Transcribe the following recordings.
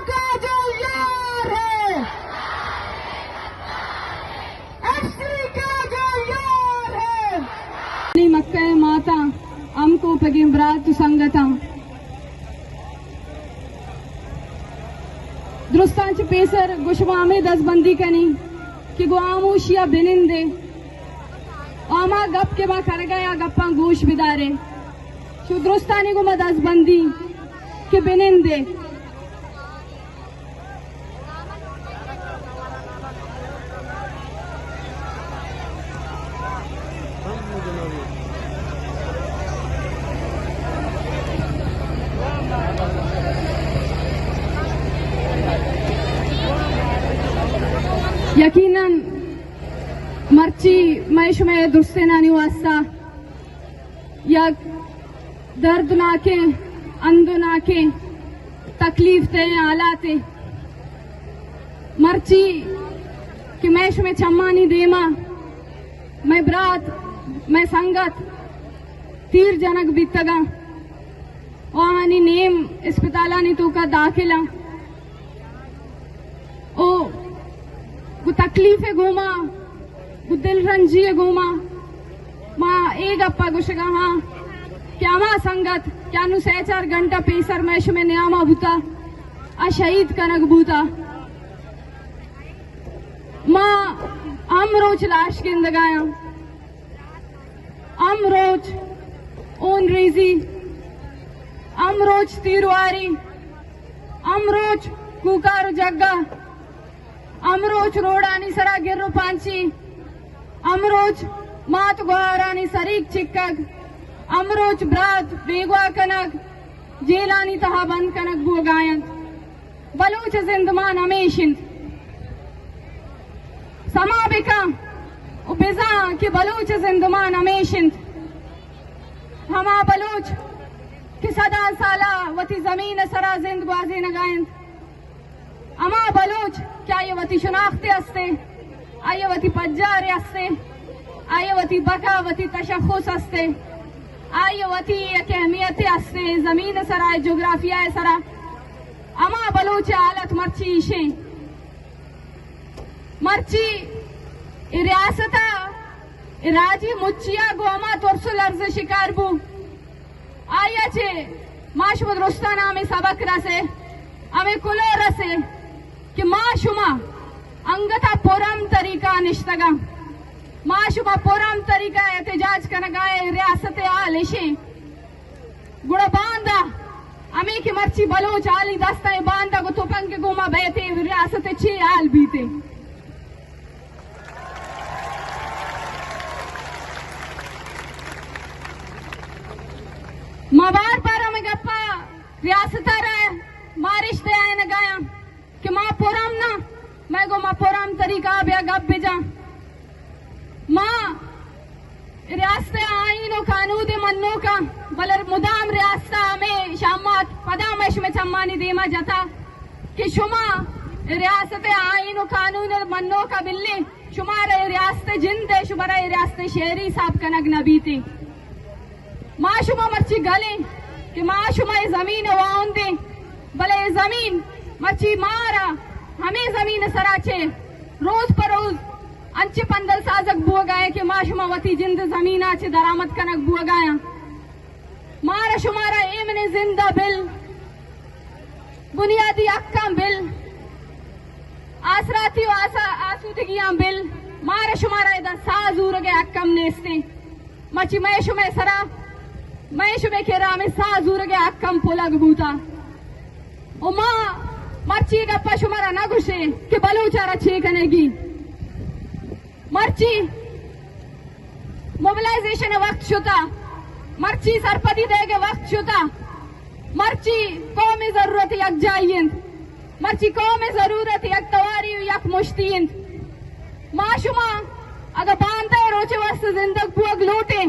کاجل یار ہے، ایف سی کاجل یار ہے۔ نی مکہ ءِ ماتاں، ہم کوپگیں برات ءُ سنگتاں، درستاں چہ پیسر گوں شما ہمے دزبندی کنیں کہ گوں ہاموشی ءَ بنندے ءُ ہما گپ کہ ما کنگ ءَ ایں، آ گپاں گوش بدارے۔ چو درستانی گوں ما دزبندی کہ بنندے۔ یقیناً مرچی مئے شمئے درستینانی واسطہ یک دردناکیں، اندوناکیں، تکلیف دئیں حالاتے۔ مرچی کہ مئے شمئے چمانی دیما مئے برات، مئے سنگت تیر جنگ بیتگاں ءُ آہانی نیم اسپتالانی توکا داخل آں۔ او گوں تکلیف ءِ گوما، گوں دل رنجی ءِ گوما ما اے گپ ءَ گوشگ ءَ آں کہ ہما سنگت کہ انوں سئے چار گھنٹہ پیسر مئے شمئے نیاما بوتا، آ شہید کنگ بوتا۔ ما ہم روچ لاش گندگ ءَ آں، ہم روچ ہون ریزی، ہم روچ تیرواری، ہم روچ کوکار ءُ جگہ، ہم روچ روڈانی سرا گر ءُ پانچی، ہم روچ مات گوہارانی سریگ چکگ، ہم روچ برات بیگواہ کنگ، جیلانی تہا بند کنگ بوگا انت۔ بلوچ ءِ زندمان ہمیش انت۔ سما بکن ءُ بزاں کہ بلوچ ءِ زندمان ہمیش انت۔ ہما بلوچ کہ صداں سالا وتی زمین ءِ سرا زند گوازینگا انت، ہما بلوچ کہ آئی ءَ وتی شناختے ہستے، آئی ءَ وتی پجارے ہستے، آئی ءَ وتی بقا، وتی تشخص ہستے، آئی ءَ وتی یک اہمیتے ہستے زمین ءِ سرا، جغرافیہ ءِ سرا۔ ہما بلوچ ءِ حالت مرچی ایشیں۔ مرچی اے ریاست ءَ، اے راجی مچی ءَ گوں ہما ترس ءُ لرز ءِ شکار بو۔ آئی ءَ چہ ما شما درستاں ہمے سبق رسے، ہمے کلوہ رسے کہ ما شما انگت ءَ پرامن طریقہ ءَ نشتگاں، ما شما پرامن طریقہ ءَ احتجاج کنگا ایں۔ ریاست ءِ حال اشیں۔ گڑا باندا ہمے کہ مرچی بلوچ حالی دست ءَ، باندا گوں تپنگ ءِ گوما بیت، ریاست ءِ چے حال بیت؟ ما بار بار ہمے گپا ریاست ءَ را مارشت دیائینگایاں کہ ما پرامن آں، مئے گوما پرامن طریقہ ءَ بیا گپ بجاں۔ ما ریاست ءِ آئین ءُ قانود ءِ منوکاں، بلے مدام ریاست ءَ ہمے شامات پدا مئے شمئے چمانی دیما جتا کہ شما ریاست ءِ آئین ءُ قانود ءِ منوکا بلے شمارا اے ریاست ءِ جند ءِ، شمارا اے ریاست ءِ شہری حساب کنگ نہ بیت۔ ما شما مرچی گلیں کہ ما شما اے زمین ءَ واہندیں، بلے اے زمین مرچی مارا ہمے زمین ءِ سرا چہ روز پہ روز انچیں پندل سازگ بوگا ایں کہ ما شما وتی جند ءِ زمین ءَ چہ درآمد کنگ بوگا ایں۔ مارا شمارا ایمنیں زند ءَ بل، بنیادی حقاں بل، آسراتی ءُ آسا-، آسودگیاں بل، مارا شمارا ادا ساہ زورگ ءِ حق ہم نیستیں۔ مرچی مئے شمئے سرا، مئے شمئے کرا ہمے ساہ زورگ ءِ حق ہم پلگ بوتا۔ ءُ ما مرچی اے گپا شمارا نہ گوشیں کہ بلوچ ءَ را چے کنگی۔ مرچی موبلائزیشن ءِ وقت شتا، مرچی سرپدی دئیگ ءِ وقت شتا، مرچی قوم ءِ ضرورت یکجائی انت، مرچی قوم ءِ ضرورت یک تواری ءُ یک مشتی انت۔ ما شما اگاں باندا ءِ روچ ءِ واستہ زندگ بوگ لوٹیں،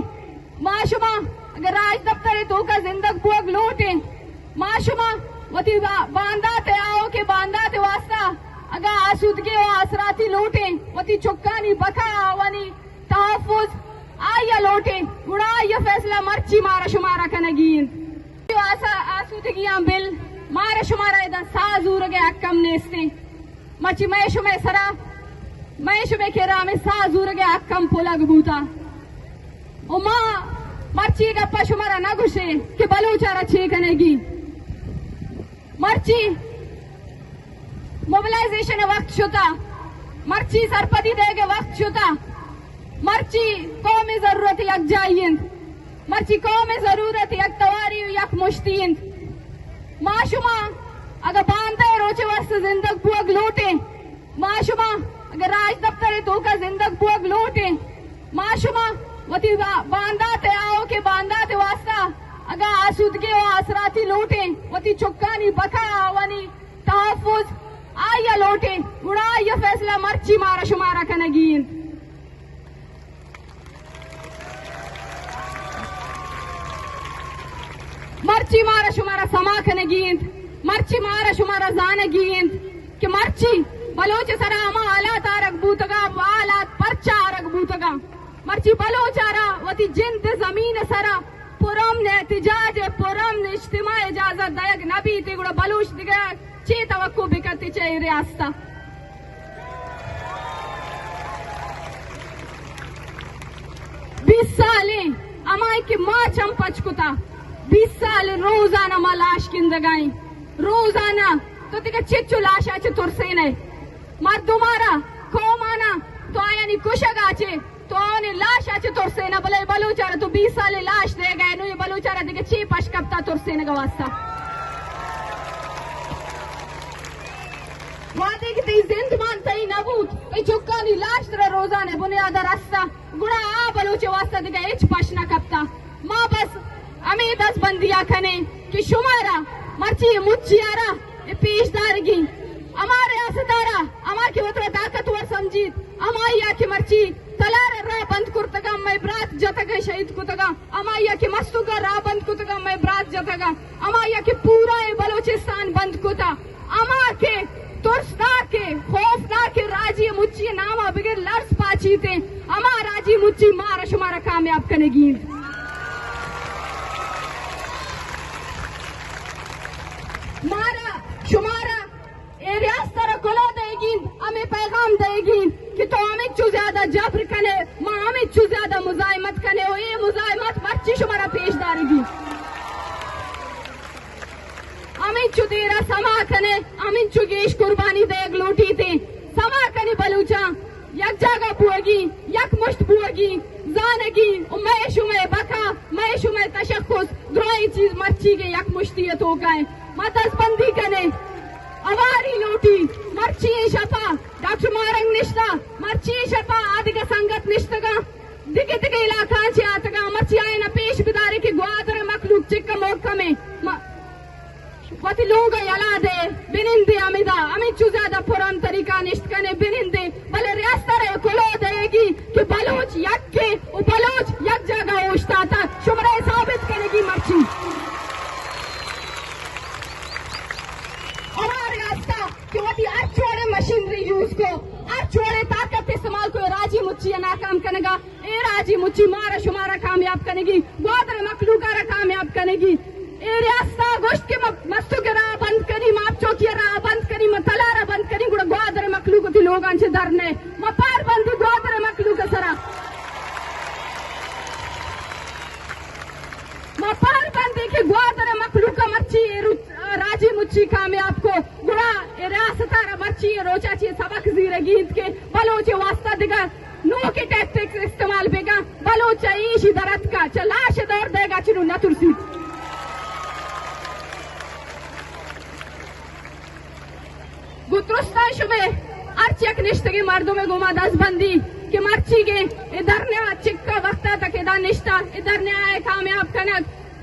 ما شما اگاں راجدپتر ءِ توکا زندگ بوگ لوٹیں، ما شما وتی با-، باندات ءِ، آؤکیں باندات ءِ واستہ اگاں آسودگی ءُ آسراتی لوٹیں، وتی چکانی بقا، آوانی تحفظ آئی ءَ لوٹیں، گڑا آئی ءِ فیصلہ مرچی مارا شمارا کنگی انت۔ آسا-، آسودگیاں بل مارا شمارا ادا ساہ زورگ ءِ حق ہم نیست ایں۔ مرچی مئے شمئے سرا، مئے شمئے کرا ہمے ساہ زورگ ءِ حق ہم پلگ بوتا۔ و ما مرچی گپا شمارا نہ گوشیں کہ بلوچ ءَ را چے کنگی۔ مرچی موبلائزیشن ءِ وقت شتا، مرچی سرپدی دیگ ءِ وقت شتا، مرچی قوم ءِ ضرورت یکجائی انت، مرچی قوم ءِ ضرورت یک تواری و یک مشتی انت۔ ما شما اگہ باندا ءِ روچ ءِ واسطہ زندگ بوگ لوٹیں، ما شما اگہ راجدپتر ءِ توکا زندگ بوگ لوٹیں، ما شما وتی با-، باندات ءِ، آؤکیں باندات ءِ واسطہ اگہ آسودگی و آسراتی لوٹیں، وتی چکانی بقا، آوانی تحفظ، آئی ءَ لوٹیں، گڑا آئی ءِ فیصلہ مرچی مارا شمارا کنگی انت۔ مرچی مارا شمارا سما کنگی انت، مرچی مارا شمارا زانگی انت کہ مرچی بلوچ ءِ سرا ہما حالات آرگ بوتگاں، حالات پرچا آرگ بوتگاں۔ مرچی بلوچ ءَ را وتی جند ءِ زمین ءِ سرا پرامن احتجاج ءِ، پرامن اجتماع ءِ اجازت دئیگ نہ بیت، گڑا بلوچ دگہ چے توقع بکنت چہ اے ریاست ءَ؟ بیست سال ایں ہمائی کہ ما چم پچ کتا، بیست سال روزانہ ما لاش گندگائیں، روزانہ۔ تو دگہ چچو لاش ءَ چہ ترسینئے؟ مردم ءَ را، قوم ءَ نا، تو آیانی کشگ ءَ چہ، تو آنی لاش ءَ چہ ترسینئے، بلے بلوچ ءَ را تو بیست سال لاش دیگ ءَ ئے، نوں اے بلوچ ءَ را دگہ چے پش کپتا ترسینگ ءِ واسطہ؟ وہدے کہ تئی زندمان تئی نہ بوت، تئی چکانی لاش ترا روزانہ بنیاد ءَ رستا، گڑا آ بلوچ ءِ واسطہ دگہ ہچ پش نہ کپتا۔ ما بس ہمے دزبندی ءَ کنیں کہ شمارا مرچی اے مچی ءَ را اے پیش دارگی، ہما ریاست ءَ را، ہما کہ وترا طاقتور سمجھیت، ہمائی ءَ کہ مرچی تلار ءَ راہ بند کرتگاں، مئے برات جتگاں، شہید کتگاں، ہمائی ءَ کہ مستونک ءَ راہ بند کتگاں، مئے برات جتگاں، ہمائی ءَ کہ پورا اے بلوچستان بند کتا، ہما کہ ترسناک ءُ خوفناک ءُ راجی مچی ءِ نام ءَ بگر لرز پاچیت ایں، ہما راجی مچی مارا شمارا کامیاب کنگی انت۔ مارا شمارا اے ریاست ءَ را کلوہ دئیگی انت، ہمے پیغام دئیگی انت کہ تو ہمینچو زیادہ جبر کنے، ما ہمینچو زیادہ مزاحمت کنے، و اے مزاحمت مرچی شمارا پیش دارگی۔ ہمینچو دیرا سما کنے، ہمینچو گیش قربانی دیگ لوٹیت ایں۔ سما کنے بلوچاں، یک جاگہ بوگی، یک مشت بوگی، زانگی، و مئے شمئے بقا، مئے شمئے تشخص، درائیں چیز مرچیگیں یک مشتی ءِ توکا ایں۔ ما دزبندی کنے، ہواری لوٹی، مرچی ایں شپا ڈاکٹر ماہرنگ نشتا، مرچی ایں شپا آ دگہ سنگت نشتگاں۔ دگہ دگہ علاقہاں چہ آتگاں، مرچی آیانا پیش بدارے کہ گوادر ءِ مخلوق چکہ محکم ایں۔ ما-، وتی لوگ ءَ یلا دے، بنندے ہمدا، ہمینچو زیادہ پرامن طریقہ نشت کنے، بنندے، بلے ریاست ءَ را اے کلوہ دئیگی کہ بلوچ یکے و بلوچ یک جاگہ اوشتاتگ، شمارا اے ثابت کنگی مرچی۔ ہما ریاست ءَ کہ وتی ہر چوڑے مشینری یوز کو، ہر چوڑے طاقت استعمال کو، راجی مچی ءَ ناکام کنگا، اے راجی مچی مارا شمارا کامیاب کنگی، گوادر ءِ مخلوق ءَ را کامیاب کنگی۔ اے ریاست ءَ گوشت کہ ما مستونک ءِ راہ بند کنی، ما آپ چوکی ءِ راہ بند کنی، ما تلار ءَ بند کنی، گڑا گوادر ءِ مخلوق وتی لوگاں چہ در نئے، ما پار بندی گوادر ءِ مخلوق ءِ سرا۔ ما پار بندی کہ گوادر ءِ مخلوق ءَ مرچی اے رو-، راجی مچی کامیاب کو، گڑا اے ریاست ءَ را مرچی اے روچا چہ سبق زیرگی انت کہ بلوچ ءِ واسطہ دگہ نوکیں ٹیکٹکس استعمال بیگا، بلوچ چہ ایشی در اتکا، چہ لاش ءِ دور دیگا چنو نہ ترسیت۔ گوں درستاں شمئے ہرچ یک نشتگیں مردم ءَ گوما دزبندی کہ مرچیگیں اے دھرنا چکا وقتا تک ادا نشتا، اے دھرنا ءَ کامیاب کنگ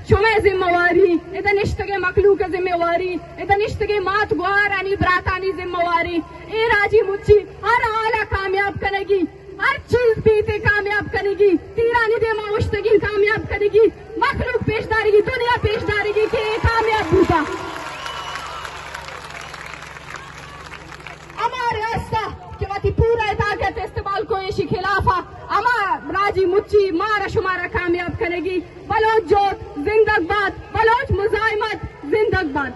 شمئے ذمہ واری، ادا نشتگیں مخلوق ءِ ذمہ واری، ادا نشتگیں مات گوہارانی براتانی ذمہ واری۔ اے راجی مچی ہر حالا کامیاب کنگی، ہر چیز بیت اے کامیاب کنگی، تیرانی دیما اوشتگیں کامیاب کنگی، مخلوق پیش دارگی، دنیا پیش دارگی کہ اے کامیاب بوتا۔ ہما ریاست ءَ کہ وتی پورا طاقت استعمال کو ایشی خلاف ءَ، ہما راجی مچی مارا شمارا کامیاب کنگی۔ بلوچ جہد زندگ باد، بلوچ مزاحمت زندگ باد۔